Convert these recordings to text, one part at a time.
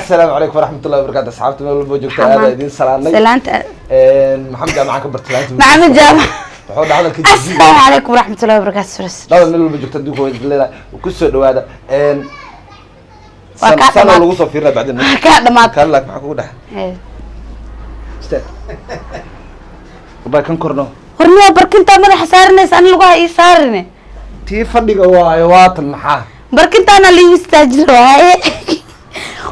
Assalaamu calaykum waraxmatullahi wabarakaatu. Asxaabta meel walba joogta, aada idiin salaanay. Salaanta. Maxamed Jaamac ka bartay. Maxamed Jaamac. Wuxuu dhaha hadalka. Assalaamu calaykum waraxmatullahi wabarakaatu. Suras. Dhada meel walba joogta adduunka waa idin leedahay, kusoo dhawaada. Waa kaa sana dhamaatay. Lagu soo fiirina bacdin. Waa kaa dhamaatay. Kaan laak maxaa kugu dhaxa? Istaag baa kan korno. Horniyaa, barkintaa madaxa saaranaysa, ani lugaha ii saarine. Tii fadhiga waayo, waatan maxaa? Barkintaana liigu istaajin waaye.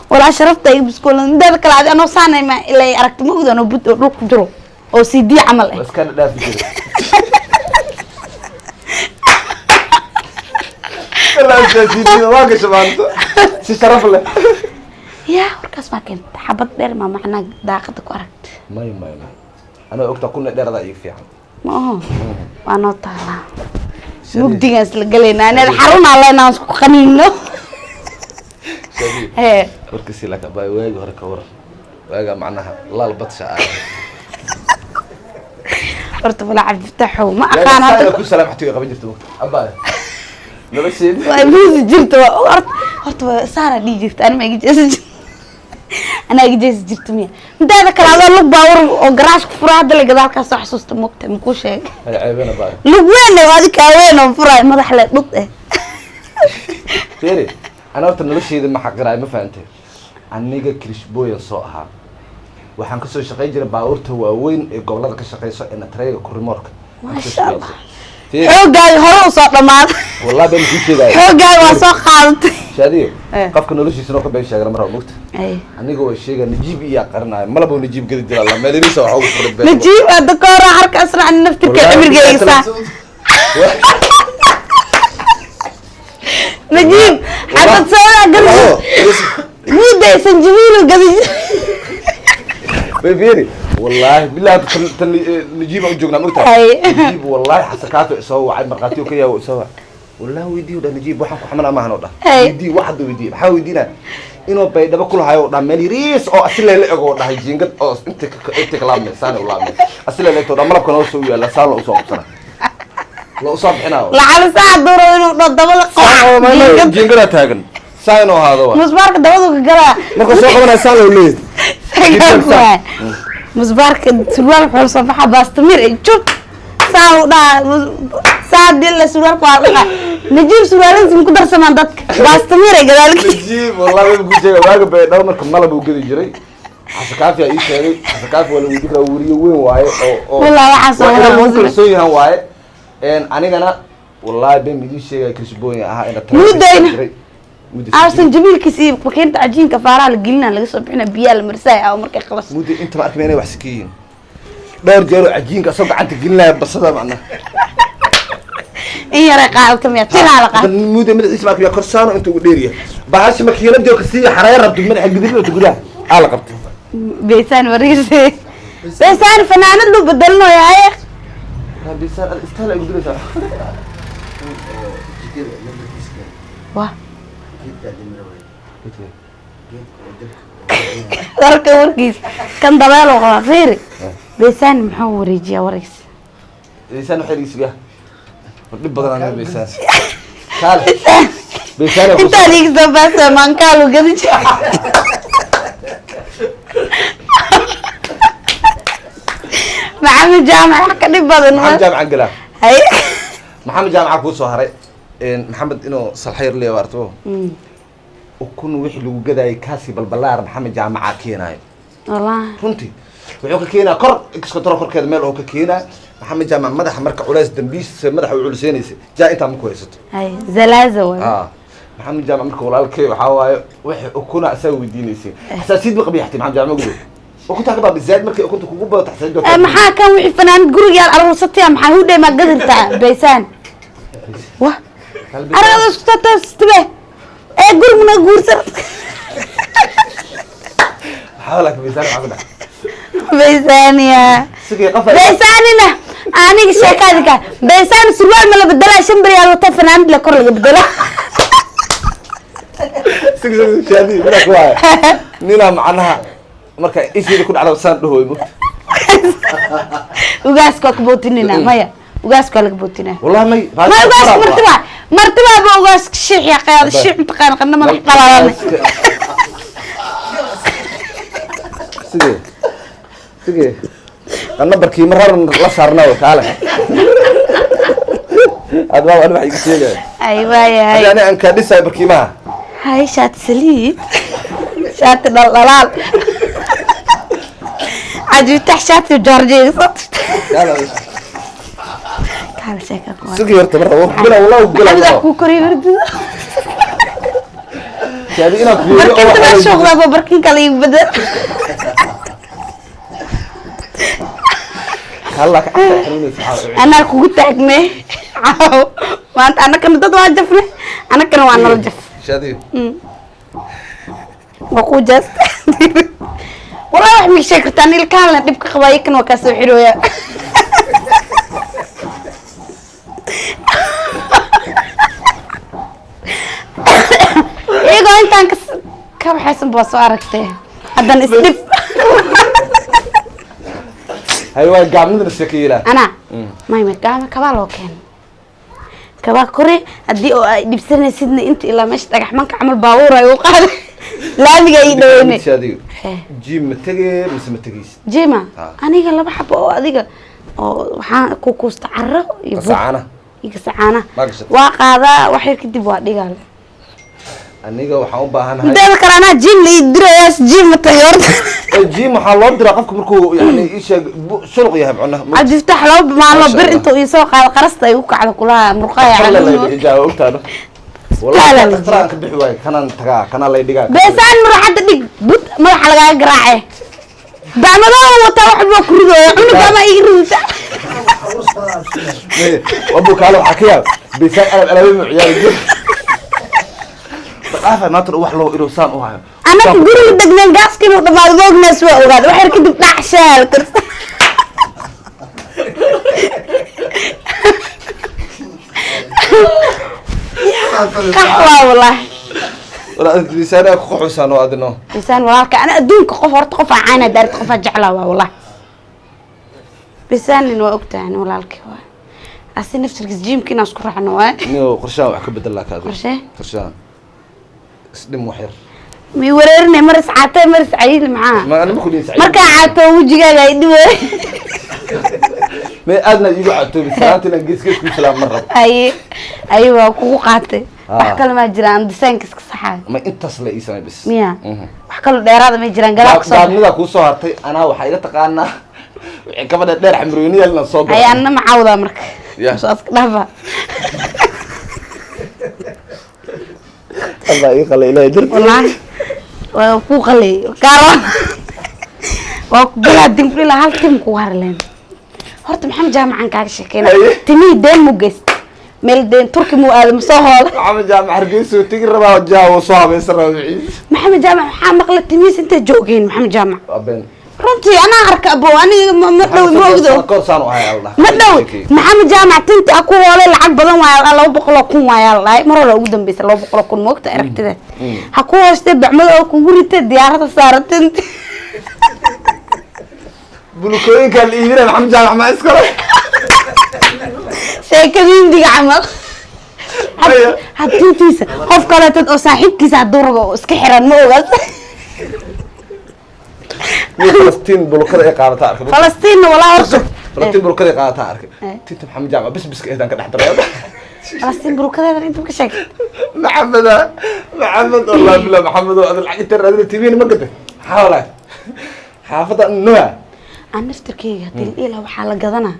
Walaa sharafta iga biskoola inteeda kale adi anoo saanay ma ilaa aragti ma ogda, anoo bud oo dhul ku jiro oo CD camal waa eh. Iska dhaafi jira. Waa gasha maanta si sharaf leh. Yaa warkaas maa keenta xabad dheer, maa macnaa daaqada ku aragta? May, may, may, anoo ogtaa kuna dheeradaa iiga fiican. Ma oho, waa noo taalaa mugdigaan isla galaynaa, aneed xarunaa leenaa aan isku qaniino. Shabiib. Hee. Warkasi laka baa waagi hore ka waran, waaga macnaha laal badsha ah. Horta walaa Cabdifataaxow, ma aqaan hadda. Ku salaam xatiga qaban jirta mogta abaa nolosheedi. Waa muusi jirta, waa horta waa saana dhihi jirta, ani ma iga jeesi jirta, anaa iga jeesi jirta miya? Midaada kale adoo lug baawur oo garaashka fura hadda la gadaalkaas soo xasuusta, mogta makuu sheegay? Ay ceebena baa. Lug weyn oo adi kaa weyn oo furaay madax le dhud eh. Fiiri, ana horta nolosheeda ma xaqiraay, ma fahantay? Aniga krishboyan soo ahaa, waxaan kasoo shaqayn jiray baabuurta waaweyn ee gobolada ka shaqeyso ee natreyga kurimoorka. Maasha Allah. Xooggaaga hore usoo dhamaaday. Wallahi been kuu sheegaya. Xooggaaga waa soo qaadatay. Shaadiyo. Eh. Qofka noloshiisa noo ka been sheegana mar mogta. Ay. Aniga waa sheega, Najiib iyaa qarinaya, malabo Najiib gadi jira la meel iriisa waxa ugu furay been. Najiib hadda ka hore arka asna ani naftirka cimrigeyga saa. Najiib xabad sooda gadi, muudday sanjabiilu gadi. Bay fiiri, wallahi billahi tan tan Najiib aan u joognaa mogtahay. Ay. Najiib wallahi xasakaato isoo wacay, markhaatiyo ka yaabo isoo wacay. Wallahi weydii dhah Najiib, waxaan ku xamanaa maahan oo dhah. Ay. Weydii wax hadda, weydii maxaa weydiinaa inuu baydhabo ku lahayo oo dhah meel yariis oo asile la ego oo dhahay jiingad oo inta inta ka laabmay saan u laabmay asile la egto dhah, malabka noo soo yaala saan loo usoo qabsana loo usoo bixinaa. Lacala saa duuro inuu dho dabada qox. Jiingadaa taagan saa inuu ahaado wa. Musbaarka dabadu ka galaa. Markuu soo qabanaya saan loo leeyahay. Musbaarka surwaal wuxuu soo baxa baastamir ay jub saa u dhaha saa dila surwaalka waa dhaqa. Najiib surwaaladiisa ma ku darsamaan dadka baastamir ay gadaalka. Najiib wallahi way ku sheegay waaga baydhabo marka malab uu gadi jiray. Xasakaafi aa ii sheegay. Xasakaafi waa la weydiin karaa, weriye weyn waaye oo Wallahi waxaas oo waa inaan lagu wada kalsoon yahan waaye. Anigana wallahi been idiin sheegaya, krishbooyin ahaa ina Muudayna. jiray. Muddo. Aasan jabiilkiis iyo makiinta cajiinka faaraha la gelina, laga soo bixina, biyaa la marsaaya oo markay qalas. Muddo inta ma arkin inay wax sika yihiin, dhowr jeer oo cajiinka asoo gacanta gelinaya basada macnaha. In yaray qaadata miya tinaa la qaata. Muddo madaxiisa ma arkin kor saano inta ugu dheeriya bahashi makiinadii oo kasii xareer rabto madaxa gidibta gudaha aa la qabtay. Beysaan wareegse, beysaan fanaanad loo bedelinayo haye. Bisaan istaal ay gudulaysaa. Jikada lambarkiiska. Wa. Geedka dimra waay, geedka oo dabka. Warka warkiis kan dabeel oo qabaa, fiiri beysaan muxuu wareejiyaa wareegsi. Beysaan waxay dhigsigaa war dhib badan aniga beysaan kaale beysaan ay intaa dhiigsa baasa maankaalu gadi jira. Maxamed Jaamac wax ka dhib badan. Maxamed Jaamacan galaa. Haye. Maxamed Jaamaca kuu soo haray. Maxamed inuu salxayr leeyahay arto ukun wixii lagu gadaayay kaasi balbalaar Maxamed Jaamaca keenaayo. Wallahi. Runtii wuxuu ka keenaa kor iskataro korkeeda meel oo ka keenaa Maxamed Jaamac madaxa marka culays dambiis madaxa u culiseynaysa jaa intaa ma ku haysato. Haye, zalaaza waay. Ah, Maxamed Jaamac marka walaalkay waxaa waaye wixii ukuna asaga weydiinaysay xasaasiyad ma qabiyaxtay Maxamed Jaamac gudo ukuntaa ka baabi zaad markay ukunta kugu badato xasaasiyad Eh, maxaa kan wixii fanaanad guriga yaal aruursataya, maxaa hudhay maa gadirtaa beysaan wa aragada isku tatastibe ee guriguna guursan. Maxaa laakiin beysaan maxaa ku dhac? Beysaaniya. Sigii qof Beysaanina aniga sheekaadika beysaan surwaal ma la bedelaa, shan beri yaal wata fanaanad la kor laga bedela. Sig sig shaadi mina ku waaya nina macnaha marka isheeda ku dhacda saan dhahoy mugta. Ugaaska waa ka bootinina, maya, ugaaska waa laga bootinaa. Wallahi may. Ma ugaaska martiba martiba ba ugaaska shiix ya qayaad shiix mataqaan qandha madax qalaalan. Sige sige, anna barkiima raran la saarnaa way kaale. Aad waa ani wax iga sheegaya. Ay, waayahay. Hadi ani aan kaa dhisayo barkiimaha. Hay, shaati saliid, shaati dhaldhalaal, Cabdifataax, shaati Georgia iga soo tirtay. Kaala sheeka ku Sugi horta marka waa bila, wallahi bila. Maxamed wax kuu koriyo hurdada. Shaadi inaan fiiriyo oo Barkinta wax baa shuuqdaaba, barkin kale igu bedel. Kala ka xanuunaysa. Anaa kugu taagnay caaw maanta, annakana dad waa jafne, annakana waa nala jaf. Shaadi. Waa kuu jeesta wallahi, wax miga sheegi kartaa ilkaan la dhib ka qabaa, iyakan waa kaa soo xirooya. Iyagoo intaan ka waxaysan baa soo aragtay, haddana isdhib. Hay, waa gaabnidana see ka yeelaa? Anaa may may gaama kabaa loo keeno, kabaa kore haddii oo ay dhibsanaysidna inta ilaa meesha dhagaxmanka camal baabuur ay u qaaday, laamiga ii dhaweynay. Shaadi, gym ma tegee mise ma tegeysid? Jima. Ah. Aniga laba xabo oo adiga oo waxaan ku kuusta carro iyo bur. Kasacaana. Iyo kasacaana. Ma gashatay? Waa qaadaa, wax yar kadib waa dhigaa. Aniga waxaan u baahanahay Mideeda kale anaa gym la ii dirayaas, gym ma tagay horta. Gym waxaa loo diraa qofka markuu yani ii sheeg suluq yahay macnaha. Cabdifataax laba maalmo Masha bir Allah. intuu ii soo qaado qarasta ay u kacdo kulaha murqaha Dhakhtar la canuun. ijaa ogtaano. Isbitaal Wallahi la dhakhtar aan ka bixi waayo, kanaan tagaa, kanaan lay dhigaa. Beesaan muraxadda dhig, bud madaxa lagaaga garaace, bacmadoo wataa wax baa ku ridooya, cunuga ama iga ridita. Wabu kaale, waxaa ka yaab beesaan alab alaabay mu ciyaari jir dhaafa maanta wax loo inuu saan u hayo. Anaka guriga degneen gaaska inuu dhamaado moognaas, waa ogaada wax yar kadib dhac shaal karta. Qax waa wallaahi. Wala beesaan ay ku qaxoysaan oo adino. Insaan walaalka ana adduunka qof horta qof aan caana daarid, qof aan jeclaa waa wallaahi bisaanin, waa ogtahay ani walaalkii waa asi naftirkiis jiimka inaan isku raacno waay. Niyo qorshahan wax ka bedel laa kaadi. Qorshee? Qorshahan isdhim wax yar. Mi wareerinay, mar is caatay, mar is cayili, maxaa? Ma anima kulin sacid. Markaa caato wejigaaga ay dhiwe. Ma aadna iigu catoobi salaanta inaan gees gees ku salaam mar rabo. Aye aye, waa kugu qaatay. Wax Ah. kale maa jiraan, desaynka iska saxaayo. Ma intaas la ii samay bis. Miya wax kaloo dheeraada may jiraan gadaal kasoo? Gaabnidaa kuu soo hartay, anaa waxaa iga taqaanaa wixii gabadha dheer xamrooniyaal inaan soo galo. Aye, anna macawdaa marka. Ya. Soo iska dhaafa. Allah ii qala ilaahay darti. Wallaahi waa ku qalay gaalo, waa ku galaa dinkula hal tim ku harleen horta. Maxamed Jaamacan kaaga sheekeyna. Aye. Timihii deen mu geyst meel deen Turki muu aado masoo hoola. Maxamed Jaamac Hargeysa uu tegi rabaa, jaawo soo habaysan rabaa wixiisa. Maxamed Jaamac waxaa maqla timihiis intay joogeen Maxamed Jaamac. Waa been. Runtii anaa arka abo, aniga ma dhow ma ogdo. Koor saan u ahay Allah. Ma dhow Maxamed Jaamac tinta a ku hoolay lacag badan waaya, 200,000 waaya la dhahay mar hore ugu dambeysa, 200,000 moogta aragtideed ha ku hoostay bacmada oo kugu ritay diyaarada saara tinta. Bulukooyinka la iibinaya Maxamed Jaamac ma iskale. Sheekada hindiga camal. Aya. Had tintiisa qof kaleetad oo saaxiibkiisa hadduu rabo oo iska xiran ma ogaas. Mid Falastiin bulukada ay qaadataa arkay. Falastiinna walaa horta. Falastiin bulukada ay qaadataa arkay. Eh. Tinta Maxamed Jaamac bis biska eedaan ka dhex daray. Falastiin burukadeeda inta ka sheegay. Maxamed Maxamed, wallahi billah Maxamed oo adal lacag inta raadina TV ma gaday. Maxaa walaay? Xaafadda Noah. Aan naftirkeyga hadii la ilaah waxaa la gadanaa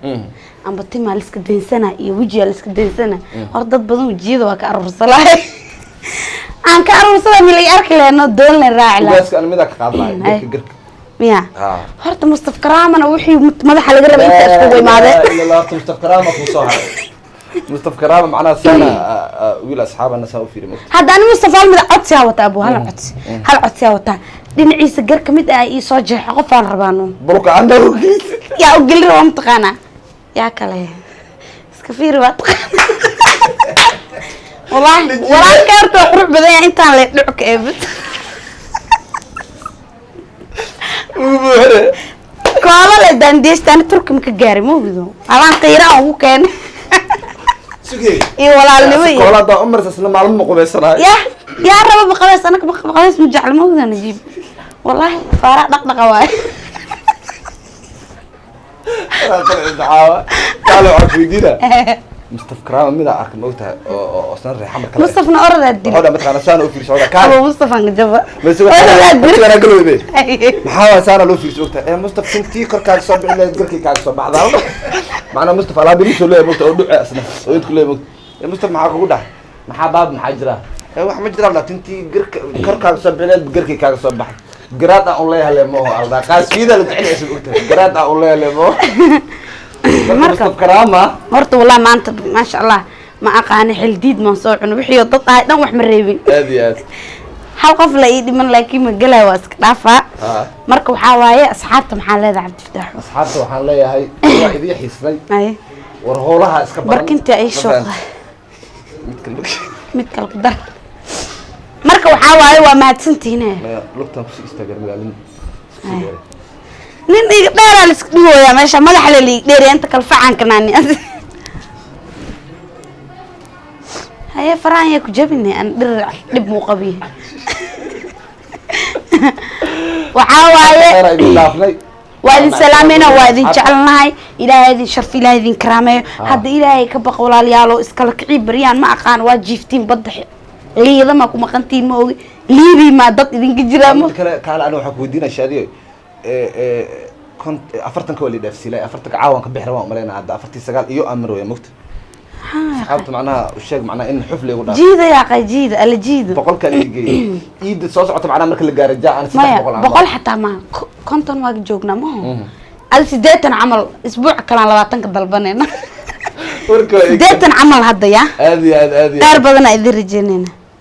amba timaa la iska daynsanaa iyo wejiyaa la iska daynsanaa, hor dad badan wejiyada waa ka aruursalaaye, aan ka aruursadaa milay arki lehno doon len raaci lahaa. Ugaaska aan midaa ka qaadanayo Ay. garka garka. Miya? Ah. Horta Mustaf Karaamana wixii madaxa laga rabay inta iskugu imaadeen. Ila la horta Mustaf Karaama kuu soo haray. Mustaf Karaama macnaha sana wiil asxaabana saa u fiiri mogta. Hadda ani Mustafa hal mid codsiyaa wataa abu, hal codsi, hal codsiyaa wataa, dhinaciisa gar ka mid ah ii soo jeexo qofaan rabaano. Bulka anda u geysi. Yaa u gelin rabaa mataqaanaa, yaa kale iska fiiri waa taqaanaa. Wallaahi walaalka horta waa qurux badan yahay intaan le dhuc ka eebid. Ugu buuxine. Kooba le daandeesta ani Turki ma ka gaaray ma ogido alaan qiira aan ugu keenay. Sugay. Iyo walaalnimo iyo Koolada umar isla maalmo ma qubaysanayo. Ya yaa raba baqabeys, anaka baqabeys ma jecla ma ogida Najiib Wallaahi faaraa dhaqdhaqa waaye. Caawa kaale, waxaan ku weydiina Mustaf Karama midaa arka, ma ogtahay, oo isna reexa marka la Mustafna orodaa dil. Wuxuu dhaa, mataqaana, saana u fiirso odaa kaale. Abo Mustafan gajaba. Bas Orodaa dil. waxaa galowde, maxaa waay saana loo fiirso, ogtahay ee Mustaf tintii korkaaga soo bixi lahayd, garkii kaaga soo baxdaa. Macnaa Mustaf alaabi soo leeyahay, mogta, oo dhuce asna oo idku leeyahay, mogta. Ee Mustaf, maxaa kugu dhax, maxaa baab, maxaa jira? Ee wax ma jiraan la, tintii garka korkaaga soo bixi lahayd, garkii kaaga soo baxay. Garaad aan u leeyahay le mooho aldaa qaasfiida la jecel yahay, ogtahay, garaad aan u leeyahay le mooho. Marka Mustaf Karama. Horta wallahi maanta, maasha Allah, ma aqaani xildiid maan soo cuno wixii oo dad ahay dhan, wax ma reebin. Aad iyo aad. Hal qof la ii dhiman, laakiin ma gelaya, waa iska dhaafaa. Marka waxaa waaye, asxaabta maxaa leedahay, Cabdifataax? Asxaabta waxaan leeyahay waa idiin xiisnay. Ay. War howlaha iska badan. Barkinta ay Ma shooqa. fahanti? Mid kale. Mid kale ku dar. Marka waxaa waaye, waa mahadsantihiin. Maya, lugtaan kusii istaagan magaalada isku sii dheeray. Nin iga dheeraa la iska dhigooyaa meesha, madaxa la liig dheeriya, inta kale facanka naani. Haye, farahan yaa ku jabine, aan dhir dhib muu qabiye. Waxaa waaye Khayr idin dhaafnay. Waa idin salaamayna, waa idin jecelnahay. Ilaahay idin sharfi, Ilaahay idin karaameeyo. Hadda Ilaahay ka baq, walaalayaalo, iskala kicii baryaan. Ma aqaan, waa jiiftiin badda, liida ma ku maqantiin, ma ogi liibi maa dad idinka jiraa ma. Mid kale kaale, aniga waxaan ku weydiinaya, Shaadiyo, ee kont 40-ka waa la dhaafsiilay, 40-ka caawan ka bixi rabaan umaleynaa. Hadda 49 iyo amar weya, mogta. Asxaabta macnaha u sheeg, macnaha in xuf laygu dhaafo. Jiida yaa jiida alla jiido. 100-ka la geeyay iida soo socota, macnaha marka la gaaro jaa aan 300 Maya, aan 100 xataa ma 50 waa joognaa maho. Al 80 camal, isbuuc kalaan 20-ka dalbanayna. Warka waa 80 camal hadda yaa. Aad iyo aad, aad iyo Qaar aad. badanaa idin rajeynayna.